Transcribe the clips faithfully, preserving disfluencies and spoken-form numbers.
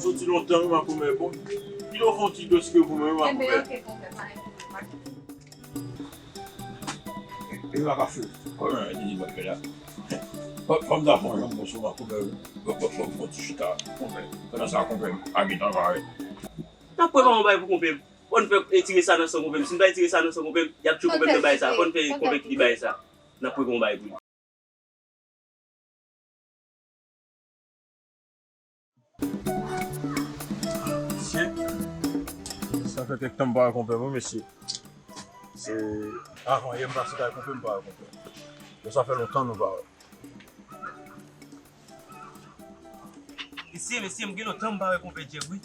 Soti lontan wi makomè, bon. Kite w fè yon ti dos ke pou mwen wi makomè. Enben, ok, konpè, pa gen pwoblèm. E pa ka fè. Kòman li di mwen fè la? Fò m ta fè yon janm bon sou makomè wi. Fò m fè yon ti chita, konpè. Pandan sa konpè m pa gentan pare. N ap prepare yon bagay pou konpè m. Bon, n fè etire sa nan san konpè m. Si n pa etire sa nan san konpè m, y ap tchwe konpè m nan bagay sa. Fò n fè konpè ki di bagay sa. N ap prepare yon bagay pou li. Mesye, sa fè kèk tan m pa wè konpè mwen, mesye. Se avan yè m pase kay konpè m pa wè konpè. Bon, sa fè lontan nou pa wè. Mesye, mesye, m gen lontan m pa wè konpè Djèk, wi.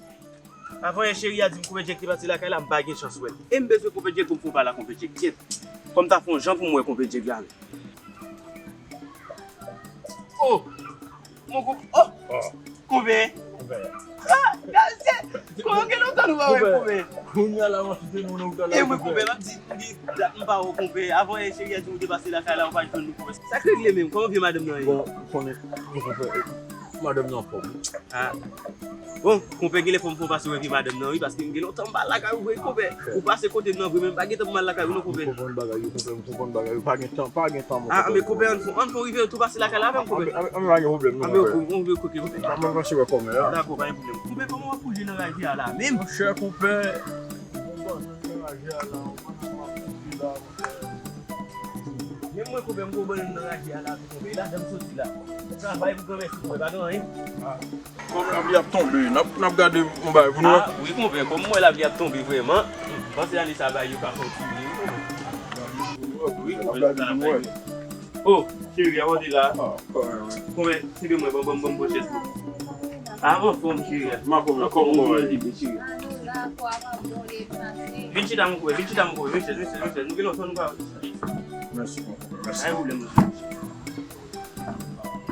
Avan yè cheri a di m konpè Djèk te pase lakay la, m pa gen chans wè l. E m bezwen konpè Djèk pou m fè yon pale a konpè Djèk. Kyèt. Fò m ta fè yon jan pou m wè konpè Djèk la menm. Oh! Mon konpè, oh! Konpè. Ah, gade, kòman gen lontan nou pa wè konpè? Kounye a la, m ap kite nou nan wout la. E wi, konpè, m ap di, m di, dat m pa wè konpè. Avan yè cheri a di m ou te pase lakay la, ou pa jwenn nou konpè. Sa k regle menm? Kòman vye madanm nan ye? Bon, ou konnen, konpè, madanm nan anfòm. Ah. Bon, konpè, genlè fò m fè yon pase wè vye madanm nan, wi, paske m gen lontan m pa lakay ou vre, konpè. Ou pase kote m nan vre, men m pa gen tan pou m al lakay ou non, konpè. M konprann bagay yo, konpè, m konprann bagay yo. Pa gen tan, pa gen tan, mon konpè. Ah, men konpè, ann fè, ann fè yon rive, tou pase lakay la avè m, konpè. Ah, men, men, pa gen pwoblèm non, konpè. Ann fè yon rive kote, konpè. Mwen, mwen panse wè kòmè a. Dakò, pa gen pwoblèm. Konpè, kòman w ap bouje nan raje a la menm? Monchè, konpè, bon, bon, nan raje a la, w konnen kòman w ap bouje la, monchè. Menm mwen, konpè, m gwo bannann nan raje a la tou, konpè. E ladan m soti la. Travay pou granmèsi, konpè, pa gen anyen. Kòm lapli ap tonbe, n ap, n ap gade yon bagay pou nou wè. Ah, wi, konpè, kòm m wè lapli ap tonbe vrèman, m panse ane sa bagay yo ka kontinye, wi, konpè. Wi, konpè, sa n ap gade pou nou wè. Oh, cheri, avan w te la. Ah, kòmè, wi. Konpè, kenbe mwen, ban, ban, ban m pran chèz pou. Ah, anfòm, cheri. Makomè, kòman w ye? Anfòm, cheri. Vin chita, mon konpè, vin chita, mon konpè, vin chèz, vin chèz, vin chèz. Nou gen lontan nou pa. Mèsi, konpè, mèsi. Pa gen pwoblèm, non.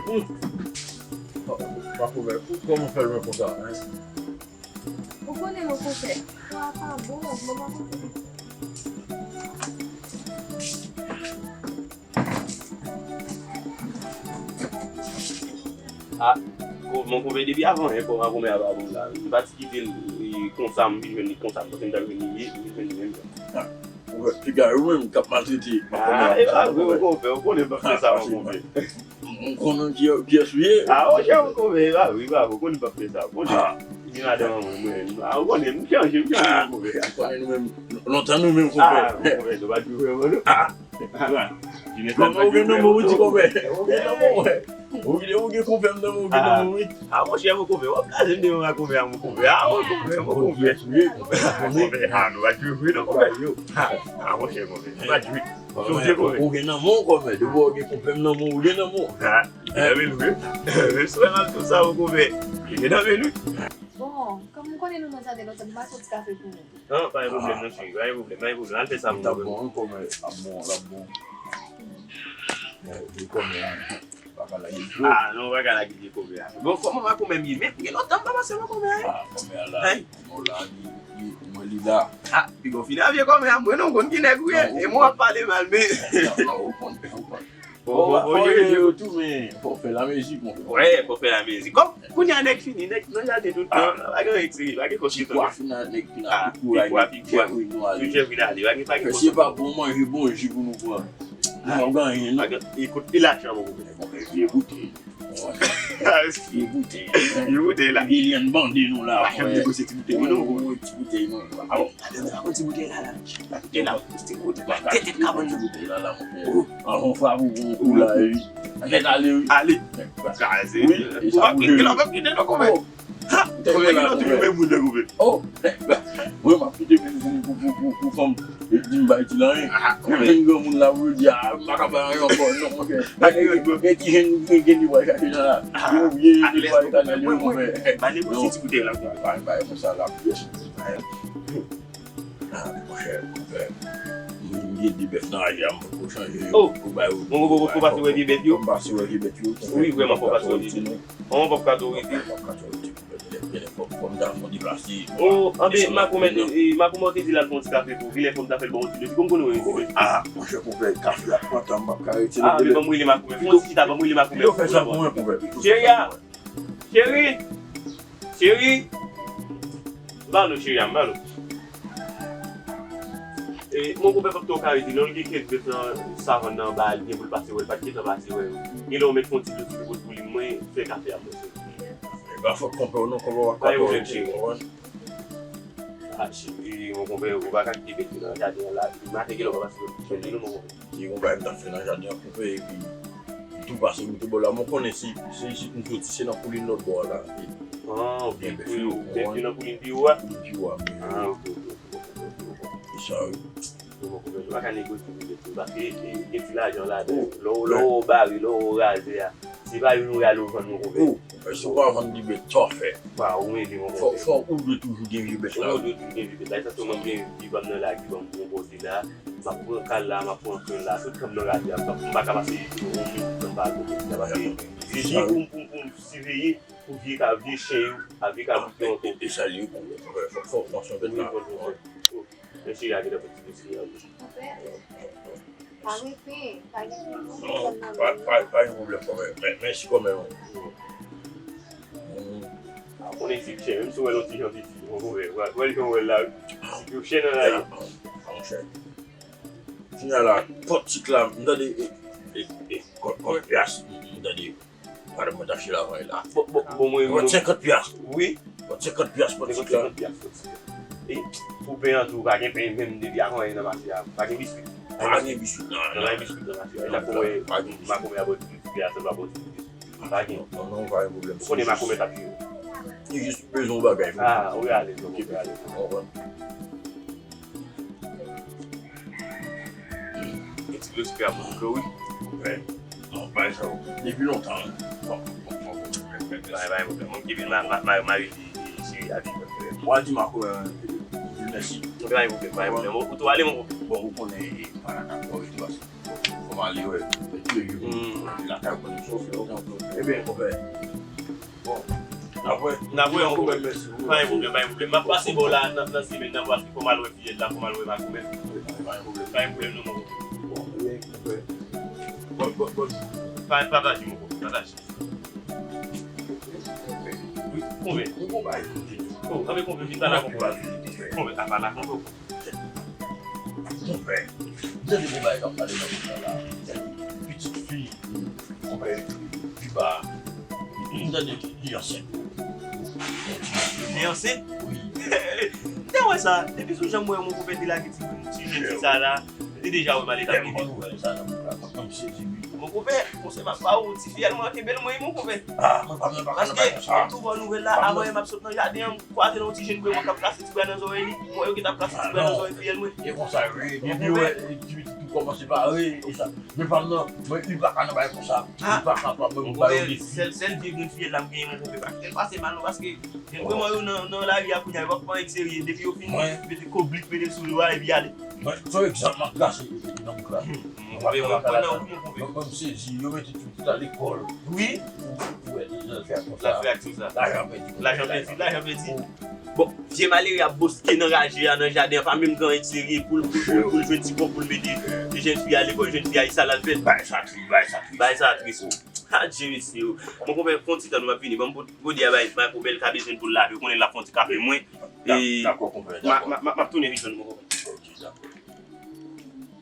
Hmm. Makomè, kòman w fè lwen konsa, en? Ou konnen, mon konpè, tan an pa bon, mwen pa konprann. Ah, ko-, mon konpè, depi avan yè kòm a konpè a pa bon la, m pa t kite l, e, konsa, m vin jwenn li konsa, m panse m t ap jwenn li, m vin jwenn li menm jan. Ah, konpè, piga yo menm k ap maltrete makomè a. Ah, e pa vre, mon konpè, ou konnen m p ap fè sa, mon konpè. M konnen ki, kiyès ou ye. Ah, monchè, mon konpè, e pa vre, e pa vre, ou konnen m p ap fè sa, ou konnen. Ah. Ki madanm an mwen, mwen. Ah, ou konnen, m chanje, m chanje, mon konpè. Ah, ou konnen nou menm, lontan nou menm, konpè. Ah, mon konpè, nou pa t jwe vrèman, non. Ah. Kòman ou gen nan men w wi, ti konpè? Ou gen nan men w, wi. Ou gen, ou gen konpè m nan men w, ou gen nan men w, wi. Ah, monchè, mon konpè, w ap kraze m devan makomè a, mon konpè. Ah, mon konpè, mon konpè. Konpè, ah, nou pa t jwe vre non, konpè. Ah, ah, monchè, konpè, nou pa t jwe. Sonje, konpè. Ou gen nan men w, konpè. Depi w gen konpè m nan men w, ou gen nan men w. Ah, li gen nan men l vre. Men sou wè m ap di w sa, mon konpè. Li gen nan men l, wi. Bon, kòm m konnen nou nan jaden lontan, m al fè yon ti kafe pou nou. Non, pa gen pwoblèm non, cheri, pa gen pwoblèm, pa gen pwoblèm. Al fè sa pou mwen. L ap bon, wi, kòmè, l ap bon. Eh, vye kòmè a, pa ka lage l twòp. Ah, non, pa ka lage l twòp, kòmè a. Bon, kòman makomè m ye? Men, gen lontan m pa pase makomè a. Ah, kòmè a la, kòmè a la, li, li, mwen li la. Ah, piga w fin a vye kòmè a, mwen non, m konn ki nèg ou ye. E mwen w ap pale mal, men. Non, non, ou konn, ou konn. Bon, bon, bon, fò rele yo tou, men fò fè lamezi, mon frè. Wè, fò fè lamezi. Kòm kounye a nèg fini, nèg nan jaden tout tan, pa gen anyen ki serye, pa gen kòs ki tonbe. Pikwa fin a, nèg fin a, pikwa, pikwa, pikwa. Tout jèvrin ale, pa gen, pa gen kòs. Si e pa pou manje, bon ji pou nou pran. Nou p ap gen anyen, non. Pa gen, e kot, e lajan, mon konpè. Bon, e vye boutèy. Vye boutèy. Vye boutèy la. Vye lyann bande nou la. Pa janm negosye ti boutèy, non. Ti boutèy, non. Ah bon? Gade, nou pa konn ti boutèy la, la. Ti boutèy la, ti boutèy la. Tete kabann nan. Ti boutèy la, la, mon frè. Oh. An, yon fwa pou, pou, pou la, wi. Nèt ale, wi. Ale. Kraze. Wi, e sa pou jere. Ou pa kite, ou pa kite, non, konpè. Oh. Ha! Konpè, gen lòt wi, men moun nan, konpè. Oh. Mwen, m ap kite pou, pou, pou, pou, pou fanm. E di m bay ti la, hein. Ah, konpè. Mwen, vin granmoun la, pou yo di, ah, m pa ka bay anyen ankò, non, konpè. Pa gen lòt, konpè. E ti jèn, gen, gen li pral chache nan la. Ah. Yo, yo, yo, pral kanal yo, konpè. Pa negosye ti boutèy la, konpè. Pa, pa, konsa la, pyès. Ah, monchè, konpè. M gen de bèf nan raje a, m poko chanje yo. Oh! Pou bay ou. Bon, bon, bon, bon, pase wè vye bèf yo. Fò m pase wè vye bèf yo. Wi, vrèman, fò pase wè vye bèf yo. Kòman w p ap ka tou rete? M p ap ka tou rete, konpè. Genlè, genlè, fò, fò m ta fè yon deplase. Oh, anben, makomè, e, makomè te di l al pran yon ti kafe pou, genlè fò m ta fè l ba w ti lè. Kòm konnen w renmen ti lè. Ah, monchè, konpè, kafe a pran tan, m p ap ka rete non. Ah, anben, ban m rele makomè. Fè yon ti chita, ban m rele makomè. Pito fè sa pou mwen, konpè. Cheri a! Cheri! Cheri! Ba nou, cheri a m, ba nou. E, mon konpè, pap to kare di non, li gen kèk bèt nan savann nan anba a, li gen pou l pase wè, li pa t gentan pase wè yo. Gen lè w mèt fè yon ti dlo sou li pou li mwen fè kafe a mwen. E pa fòt konpè w non, konpè w ak konpè w, ou konprann? Ah, cheri, mon konpè, ou pa ka kite bèt yo nan jaden an la. Maten gen lè w pa pase wè li non, mon konpè. Gen yon bagay m t ap fè nan jaden an, konpè, epi m tou pase, m tou bò la. Mwen konnen se, se isit m soti, se nan koulin lòt bò a la. Ah, ok, bèt yo nan koulin pi wo a? Koulin pi wo a, men. Ah, ok, ok, ok, ok, ok, ok. E sa, wi. Bon, bon, konpè, nou pa ka negosye pou bèt yo, paske, e, gen ti lajan ladan. Lè w, lè w bare, lè w raze a, se pa youn ou rale ou vann, mon konpè. Ou, si w pa vann li bèt, sa w fè? Ba, ou mele, mon konpè. Fò, fò ou dwe toujou gen vye bèt la. Ou dwe toujou gen vye bèt la. E sa sèlman gen vye pa m nan la ki ban m bon kote la. M ap pran kal la, m ap pran kren la, tout kan m nan raje a, m pa ka pase yon minit san m pa al kote l. Sa pa gen. Se byen pou m, pou m, pou m siveye, pou vye ka, vye chen yo, a vye kabrit yo ankò. E, e sa li ye, fò, fò, fò, fò, fò, fò, fò, fò. Mèsi, a gentan fè ti dosye a, wi. Konpè, pa rete, pa gen pwoblèm. Non, pa, pa, pa gen pwoblèm, konpè. Mè, mèsi kanmenm. Mm. A, konnen isit chè, menm si w wè l yon ti jan piti, bon, bon, wè, wè, wè l jan w wè l la, wi. Yo chè nan la, wi. Monchè. Kounye a la, pòtik la, m tande, e, e, e, kon-, konbyen pyas, m tande, madanm mwen t achte l avan la. Bon, bon, bon, mwen, mwen, senkant pyas. Wi. Bon, senkant pyas pòtik la. Senkant pyas pòtik la. E pou pen an tou, pa gen pen menm depi avan yè nan mache a. Pa gen biskit. Pa gen biskit nan, non, pa gen biskit nan mache a. E la pou wè, pa gen biskit. Makomè a bò ti biskit la, sèl pa bò ti biskit. Pa gen. Non, non, pa gen pwoblèm. Ou konnen makomè t ap jere. Li jis bezwen yon bagay. Ah, ou alèz, ok, ou alèz. Konprann. Gen ti dosye a pou nou wi. Wi. Non, bay sa yo. Depi lontan, wi. Bon, bon, bon, bon, bon, bon. Bay, bay, pwoblèm. Mwen ki vin ma, ma, ma, mari di, di, di, a di, w a di Marco, euh, di mèsi. Bay pwoblèm, bay pwoblèm. Ou tou ale, mon pwoblèm. Bon, ou konnen, e, pa la dakò, e tou, fò m ale, wè. Mwen tou, e, lakay, ou konnen, sof, ebyen, konpè. Bon. N ap wè. N ap wè, mon pwoblèm. Pa gen pwoblèm, pa gen pwoblèm. M ap pase bò w la nan, nan semèn nan, paske fò m al wè fiyèl la, fò m al wè makomè. Pa gen pwoblèm. Pa gen pwoblèm, non, mon pwoblèm. Bon, ebyen, konpè. Bon, bon, bon. Pa, pataje, mon pwoblèm, pataje. Wi, konbyen? Ou bon bay. Oh, anben konbyen, vin pa la, konbyen. Konbyen, apa la, konbyen. Konpè, m tande gon bagay k ap pale nan bouch la la. Pitit fi, konpè, pi ba. M tande li ansent. Li ansent? Wi. M te wè sa. Depi sou jan m wè mon konpè te lage ti, ti jèn fi sa la, m te deja wè mal eta li. Lè m pran nouvèl sa nan bouch la, m ap sezi wi. Mon konpè, konsèy m ap ba ou, ti fi a, mwen kenbe l mwen wi, mon konpè. Ah, mwen pa, mwen pa ka nan bagay konsa. Paske m tou ba nouvèl la, avan yè m ap sot nan jaden an, kwaze nan yon ti jèn bwa mwen k ap plase ti bwa nan zòrèy li. Mwen yo gentan plase ti bwa nan zòrèy fiyèl mwen. E konsa yo ye. Depi yo wè ti pitit ou kòmanse pare, e sa. Men pa m nan, mwen li pa ka nan bagay konsa. Li pa kapab, mwen m ba yo defi. Sèl, sèl vye grenn fiyèl la m genyen, mon konpè, pa kite l pase mal non, paske jèn granmoun yo nan, nan lari a kounye a, yo pa pran anyen serye. Depi yo fin mete koblik, mete sou yo a, epi y ale. Mwen, se yon egzanp m ap trase nan bouk la. Mwen, mwen, mwen, mwen, mwen, mwen sezi, yo mete ti pitit la lekòl. Wi. Ou, ou wè, l ap fè ak konsa. L ap fè ak konsa. Lajan pèdi. Lajan pèdi, lajan pèdi. Bon, vye malere ap boske nan raje a, nan jaden an, pa menm gen anyen k serye pou l, pou l, pou l, pou l jwenn ti kòb pou l mete jèn fi a lekòl, jèn fi a, e sa l al fè. Bagay sa tris, bagay sa tris. Bagay sa tris. Adje, mesye yo. Mon konpè, fè yon ti tan nou ap vini. Ban m pot-, gode a bay, bay pou bèl ka bezwen pou l lave. Ou konnen l ap fè yon ti kafe mwen. E dakò, konpè, m a, dakò. M a, m a, m ap tounen vin jwenn ou, mon konpè. Ok, dakò.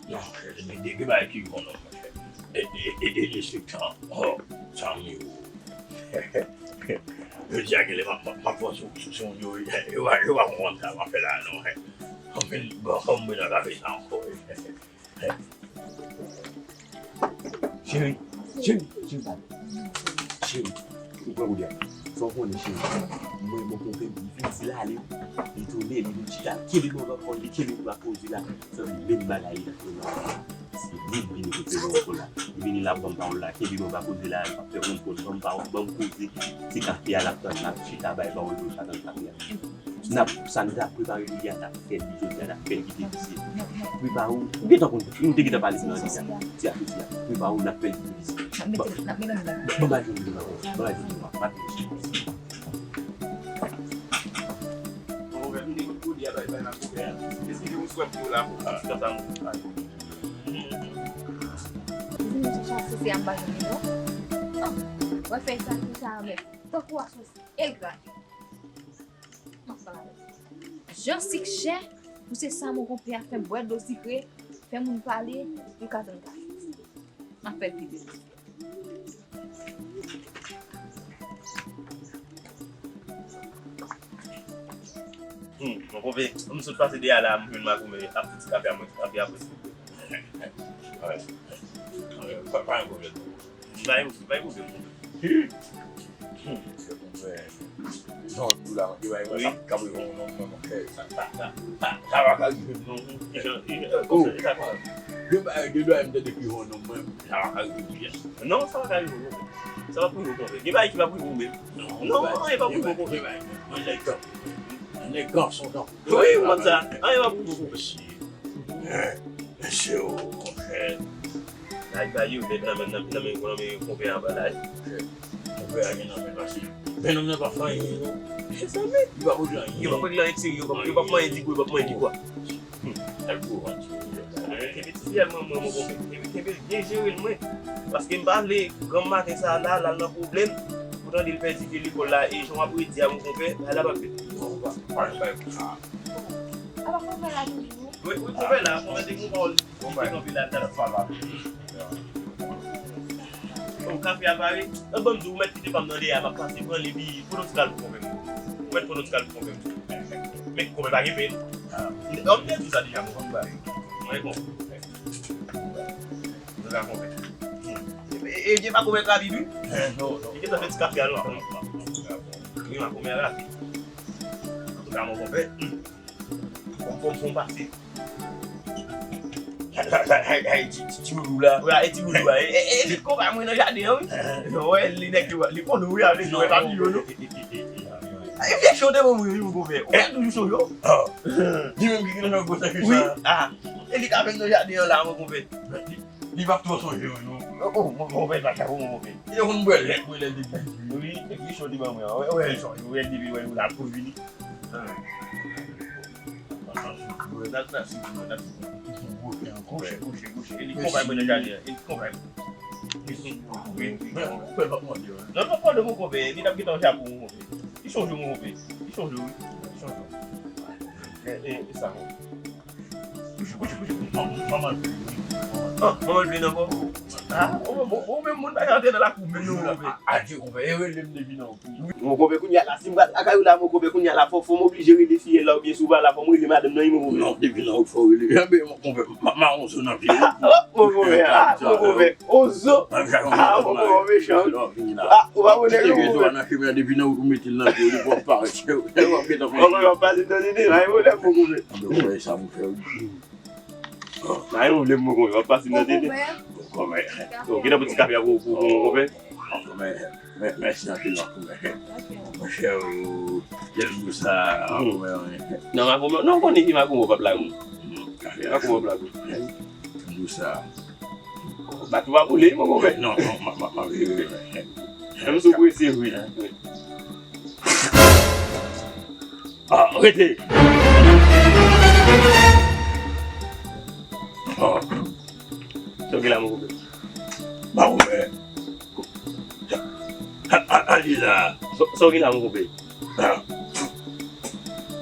Non, de, de, de bagay ki bon, non, monchè. E, e, e, e, e, se tan. Oh, tan yo. Jodi a, genlè, m ap, m ap, m ap panse sou, sou, sou moun yo, yo, yo pa, yo pa konprann sa m ap fè la, non. Anfen, bon, kòm mwen nan kafe sa ankò. Cheri, cheri, cheri, pale. Cheri, ou pran koulye a. Sa w konnen, cheri. Mwen, mwen, mwen, mwen, li vin di l ale, li tounen, li vin chita, kenbe mwen nan kò l, li kenbe mwen nan koze la. Sa menm bagay li t ap fè nan la. Se li k vini kote nou ankò la. Li vini la, ban m pawòl la, kenbe mwen ba koze la, l ap fè konn konn, ban m pawòl, ban m koze. Se kafe a l ap tann, l ap chita, bay pawòl pou l pa tann kafe a. N ap, sa n t ap prepare pou li a, n ap fè l, jodi a, n ap fè l kite visye. Prepare w, ou gentan konn, nou te gentan pale sou nan deja. Ti afè, ti afè. Prepare w, n ap fè l kite visye. N ap mete, n ap mete nan men l. Ban m al jwenn li, ban m al jwenn li, m ap vini. Bon, mwen, m te kote a bay, bay nan kouvè a. Eske ou swè pou la pou sa, sa, sa, nou. Vin chache se a m pa jwenn li non. Oh, mwen fè sa, sa, men. Tankou asou. E l grate. Jan sik chè, pou se sa mon konpè a fè m bwè dlo sikre, fè moun pale, m ka tann kafe. M ap fè l pi de. Hmm, mon konpè, m sot pase dèyè la, m jwenn makomè ap fè ti kafe a mwen, ti kafe a mwen. Pa, pa gen pwoblèm. Pa gen, pa gen pwoblèm. Jan w di la, mwen te bay mwen sa p ka rive yon nonm mwen, monchè. Sa, sa, sa, sa, sa pa ka rive m non. Jan, jan, kòmsa, sa pa. De bagay, de bagay m tande ki yon nonm mwen, sa pa ka rive m. Non, sa pa ka rive non. Sa pa pou rive konsa. Gen bagay ki pa pou rive menm. Non, anyen pa pou rive konsa. Gen bagay, mwen, mwen, nèg kanpe. Nèg kanpe son kanpe. Wi, mwen sa. Anyen pa pou rive konsa. Mesye o, monchè. Ay, bay yo nèt nan men, nan, nan men, nan men konpè anba la. Monchè, konpè a gen nan men pase. Men nonm nan pa fè anyen, non. Se sa menm. Li pa pwodui anyen. Yo pa pwodui anyen serye, yo pa, yo pa manyen di gwo, yo pa manyen di gwo. Hmm. Al pou vant. Kenbe ti fiyèl mwen, mwen, mon konpè. Kenbe, kenbe l byen jere l, mwen. Paske m pa vle granm maten sa la, l al nan pwoblèm. Pou tande l pèdi vye lekòl la, e jan w ap redi a, mon konpè, bagay la p ap bèl. Non, pa, pa, pa, pa. Ala konpè la toujou. Wi, wi, konpè la, konpè te gon pawòl. Konpè. Te kanpe la, l t ap pale. Bon, kafe a pare. An, ban m di w, ou mèt kite pa m nan dèyè a, m ap pase pran li, epi pran yon ti kal pou konpè m. Ou mèt pran yon ti kal pou konpè m. Men konpè pa gen pen. Ah. An, m te di w sa deja, konpè. Mwen konpè. Nou ka konpè. E, e, e, pa konpè Kabibi? Eh, non, non. Li te fè ti kafe a, non. Wi, ma konpè a rapi. Antouka, mon konpè. Fò m, fò m, fò m pase. Ay, ay, ay, ti, ti, ti loulou la. Wi, e ti loulou la. E, e, e, li konpè mwen nan jaden an, wi. Non, wè, li nèg yo, li konn wi, ale, nou wè pa li yo, non. E vye cho te ban mwen, wi, mon konpè. Ou wè toujou cho yo? Ah. Li menm ki gen nan gwo sèkèy sa. Wi, ah. E li ka menm nan jaden an la, mon konpè. Li, li p ap twò sonje w, non. Oh, oh, mon konpè, pa chapo, mon konpè. Li te konn bwè lèt, bwè lèt depi. Wi, e vye cho li ban mwen an. Wè, wè, cho, wè, depi, wè, ou la pou vini. Kouche, kouche, kouche. E li konpè mwen nan jaden an. E li konpè mwen. Wi, wi. Non, l p ap mande, wi. Non, l p ap mande, mon konpè. Li t ap gentan chapo, mon konpè. Li sonje w, mon konpè. Li sonje w, wi. Li sonje w. E, e, e sa, mon. Kouche, kouche, kouche, kouche. Manman, manman l vle, wi. Ah, manman l vle nan kò? Ah, ou, ou, ou menm moun pa ka antre nan lakou menm non, mon konpè. Adye, konpè, e rele m depi nan. Mon konpè, kounye a la, si m pral lakay ou la, mon konpè, kounye a la, fò, fò m oblije rele fiyèl la, oubyen si w pa la, fò m rele madanm nan, wi, mon konpè. Non, depi nan ou fò rele. Enben, mon konpè, ma, ma, on zo nan pye. Oh, mon konpè, ah, mon konpè, on zo. Ah, mon konpè, mechan. Ah, ou pa konnen non, mon konpè. Nan chemen an, depi nan ou mete l nan pye, li pran parèt. Ou ap gentan konn. Mon konpè, w ap pase nan tete, pa gen pwoblèm, mon konpè. Mwen konpè sa pou fè, wi. Pa gen pwoblèm, mon konpè, w ap pase nan tete. Bon, konpè. Bon, konpè. Bon, gentan pran ti kafe a pou, pou, pou, mon konpè. Bon, konpè. Mè-, mèsi anpil, mon konpè. Ok. Monchè, ou, lè m di w sa, hmm, konpè, wi. Non, Makomè, non, ou konnen ki Makomè p ap lage w. Hmm, kafe a. Makomè p ap lage w. M di w sa. Bat ou pa boule, mon konpè. Non, non, m a, m a, m a vire, wi. Menm si w prese, wi. Ah, rete! Ah. Sa w gen la, mon konpè? Ba ou, men. A, a, a, li la. Sa, sa w gen la, mon konpè? Ah.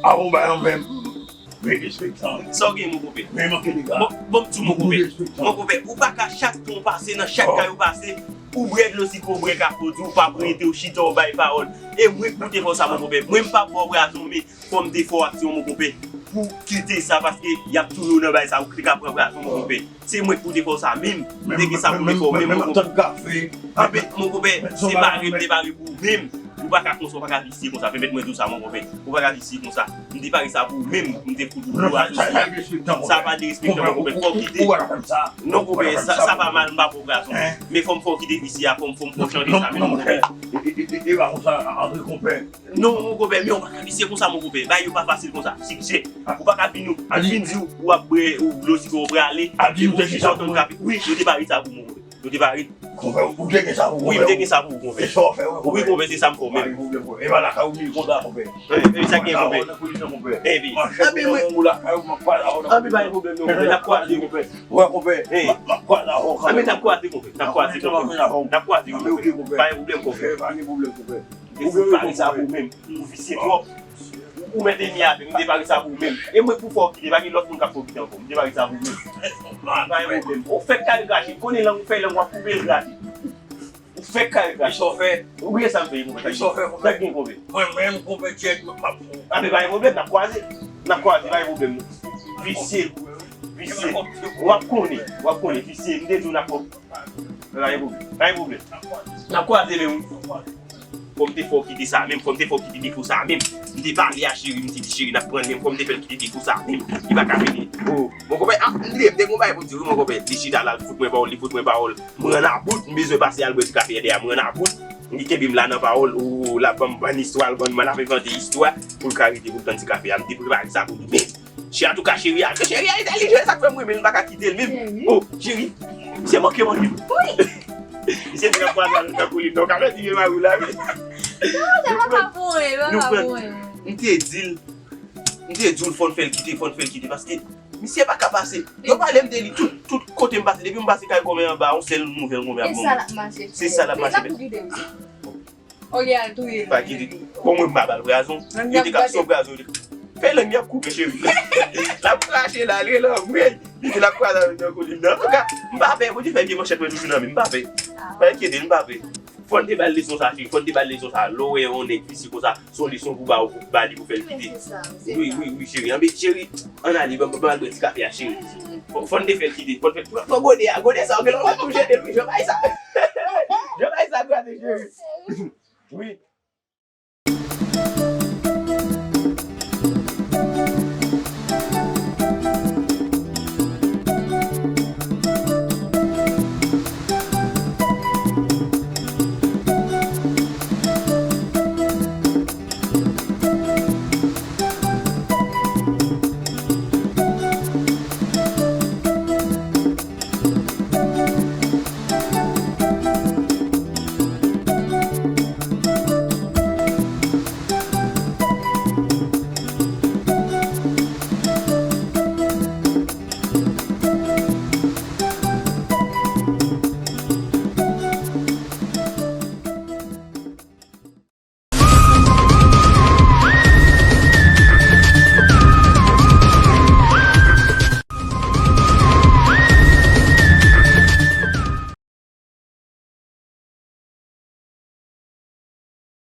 A, ou ba yon men. Men respektan. Sa w gen, mon konpè? Men manke dega. Bon, bon, m di w, mon konpè. Mon konpè, ou pa ka chak tan w pase, nan chak kay ou pase, ou bwè dlo sitwon, ou bwè kafe, ou di w pa prete, ou chita, ou bay pawòl. E mwen k pou te fè w sa, mon konpè. Mwen, m p ap ba w pwazon, men fò m te fè w aksyon, mon konpè. Pou kite sa, paske y ap touye w nan bagay sa, ou te ka pran pwazon, mon konpè. Se mwen k pou te fè w sa menm. M te gen sa pou m te fè w menm, mon konpè. Epi, mon konpè, se pare m te pare pou ou menm. Ou pa ka konsa, ou pa ka visye konsa. Pèmèt mwen di w sa, mon konpè. Ou pa ka visye konsa. M te pare sa pou ou menm. M te fout ou dlo a sou sa. Sa pa derespektan, mon konpè. Fò w kite. Non, konpè, sa, sa pa mal, m pa pran pwazon. Men fò m fè w kite visye a, fò m, fò m fè w chanje sa menm, mon konpè. E, e, e, e, e pa konsa, antre, konpè. Non, mon konpè, men ou pa ka visye konsa, mon konpè. Bagay yo pa fasil konsa. Siksè. Ou pa ka vin, ou vin di w ap bwè, ou dlo sitwon, ou prale. Epi ou chita w tann kafe. Wi, yo te pare sa pou ou, mon konpè. Yo te pare. Konpè, ou te gen sa pou ou, konpè? Wi, m te gen sa pou ou, konpè. E sa w fè, wi, konpè? Wi, konpè, se sa m fè, menm. Pa gen pwoblèm, konpè. E pa lakay ou m ye konsa, konpè. E, e sa k gen, konpè? Anpi, pa gen pwoblèm, non, konpè. N ap kwaze, konpè. Wè, konpè. M ap kwaze avè w kanmenm. Anpi, n ap kwaze, konpè. N ap kwaze, konpè. N ap kwaze, konpè. Pa gen pwoblèm, konpè. Pa gen pwoblèm, konpè. Ou te fout pare sa pou ou menm. Ou visye twòp. Ou mèt enmi avè m, m te pare sa pou ou menm. E mwen pou fè w kite, pa gen lòt moun k ap fè w kite ankò. M te pare sa pou ou menm. Pa gen pwoblèm. Ou fèk kare krache, konnen lang ou fè lang w ap koupe l gratis. Ou fèk kare krache. Kisa w fè? Ou gen sa m fè, e konpè. Kisa w fè, konpè? Sa gen konpè. Mwen menm, konpè, tchèk, m ap. A, men pa gen pwoblèm, n ap kwaze. N ap kwaze, pa gen pwoblèm. Visye. Visye. W ap konnen, w ap konnen, visye. M te di w n ap. Pa gen pwoblèm. Pa gen pwoblèm. N ap kwaze men wi. Fò m te fè w kite sa menm, fò m te fè w kite defo sa menm. M te pale a cheri, m te di cheri n ap pran l menm, fò m te fè l kite defo sa menm. Li pa ka vini. Oh, mon konpè, ah, li te, m te gon bagay pou di wi, mon konpè. Li chita la, li fout mwen pawòl, li fout mwen pawòl. Mwen ann about, m bezwen pase al bwè ti kafe yè a, mwen ann about. Li kenbe m la nan pawòl, oh, l ap ban m bann istwa, l ban m, l ap envante istwa pou l ka rete pou l tann ti kafe a. M te prepare sa pou li menm. Cheri, antouka, cheri a, cheri a entèlijan, e sa k fè m renmen l, m pa ka kite l menm. Oh, cheri, misye manke manje m. Misye di l ap kwaze avè m nan kolin nan, w ka pèdi vye mari w la, wi. Nou pran, nou pran, m te di l, m te di l fò n fè l kite, fò n fè l kite, paske misye pa ka pase. Yo pale m de li tout, tout kote m pase, depi m pase kay kòmè anba, yon sèl nouvèl kòmè ap ban m. Se sa l ap mache fè. Se sa l ap mache fè. Olye al touye l. Pa kite. Bon, mwen m pa ba l pwazon. Yo te ka sou pwazon, yo te ka fè lang y ap koupe cheri. L ap krache la, l rele anmwey. Li di l ap kwaze avè m nan kolin nan. Antouka, m pa pè, Bondye fè vye manchèt mwen toujou nan men m, m pa pè. Pa enkyete, m pa pè. Fò n te ba l leson sa, cheri. Fò n te ba l leson sa. Lè w wè yon nèg visye konsa, se yon leson pou ba w, pou ba li, pou fè l kite. Wi, wi, wi, cheri. Anben, cheri, ann ale, ban m, ban m al bwè ti kafe a, cheri. Fò, fò n te fè l kite. Fò n fè, fò gode a, gode sa, w gen lè w ap tou jete l, wi, jan bagay sa. Jan bagay sa kraze, cheri. Wi.